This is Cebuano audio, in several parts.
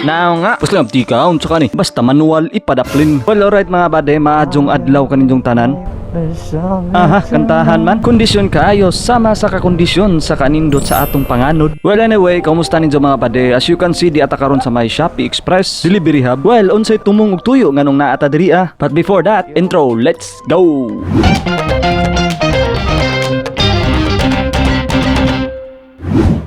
Now nga, basta lang tika unsa ka ni. Basta manual ipadaplin. Well, alright mga bade, maadjong adlaw kaninyong tanan. Aha, kantahan man. Kondisyon kaayo sama sa kakondisyon sa kanindot sa atong panganod. Well, anyway, kamusta ninyo, mga bade? As you can see, di ata karon sa may Shopee Express Delivery Hub. Well, unsay tumong ug tuyo nganong naa ta diri ah. But before that, intro, let's go.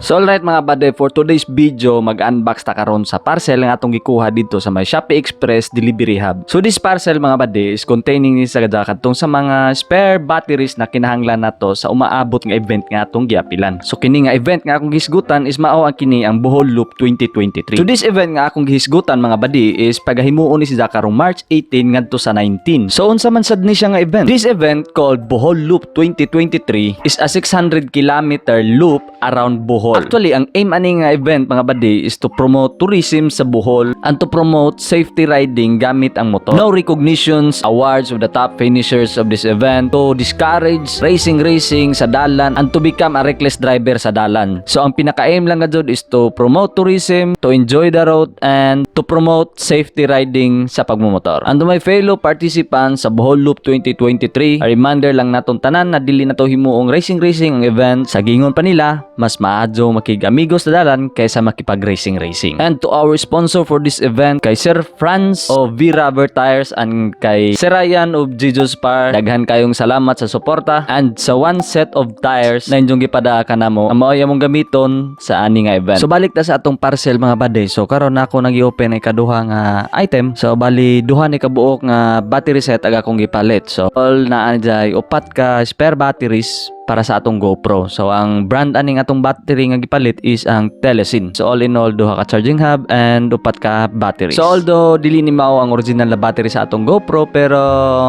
So alright mga bade, for today's video, mag-unbox ta karon sa parcel nga atong gikuha dito sa may Shopee Express Delivery Hub. So this parcel, mga bade, is containing ni sa kadtong sa mga spare batteries na kinahanglan nato sa umaabot nga event nga atong giapilan. So kini nga event nga akong gihisgutan is mao ang kini ang Bohol Loop 2023. So this event nga akong gihisgutan, mga bade, is pagahimuon ni siya karong March 18 ngadto sa 19. So unsa man sad ni siya nga event? This event called Bohol Loop 2023 is a 600 kilometer loop around Bohol. Actually, ang aim ani nga event, mga bade, is to promote tourism sa Bohol and to promote safety riding gamit ang motor. No recognitions, awards of the top finishers of this event to discourage racing racing sa dalan and to become a reckless driver sa dalan. So ang pinaka-aim lang nga jud is to promote tourism, to enjoy the road and to promote safety riding sa pagmumotor. And to my fellow participants sa Bohol Loop 2023, a reminder lang natong tanan na dili na to himuong racing racing ang event. Sa gingon pa nila, mas maadyo makig-amigos sa dalan kaysa makipag-racing racing. And to our sponsor for this event, kay Sir Franz of V Rubber Tires and kay Sir Ryan of Jesus Par, daghan kayong salamat sa suporta and sa one set of tires na inyong gipada kanamo ang mao among gamiton sa ani nga event. So balik ta sa atong parcel, mga bade. So karon ako nag open ay kaduha nga item. So bali duha ni kabuok nga battery set ag akong gipalit. So all naa jay upat ka spare batteries para sa atong GoPro. So ang brand aning atong battery nga gipalit is ang Telesin. So all in all, duha ka charging hub and upat ka batteries. So although dili ni mao ang original na battery sa atong GoPro, pero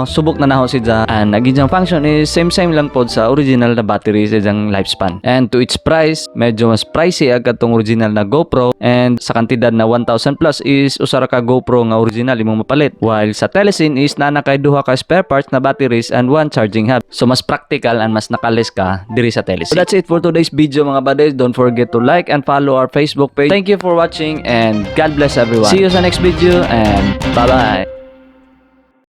subok na naho siya and ang iyang function is same same lang pod sa original na battery sa iyang lifespan. And to its price, medyo mas pricey ag atong original na GoPro and sa kantidad na 1,000 plus is usa ra ka GoPro nga original imong mapalit. While sa Telesin is naa na kay duha ka spare parts na batteries and one charging hub. So mas practical and mas nakales ka diri sa Telesin. So that's it for today's video, mga bades. Don't forget to like and follow our Facebook page. Thank you for watching and God bless everyone. See you sa next video and bye-bye.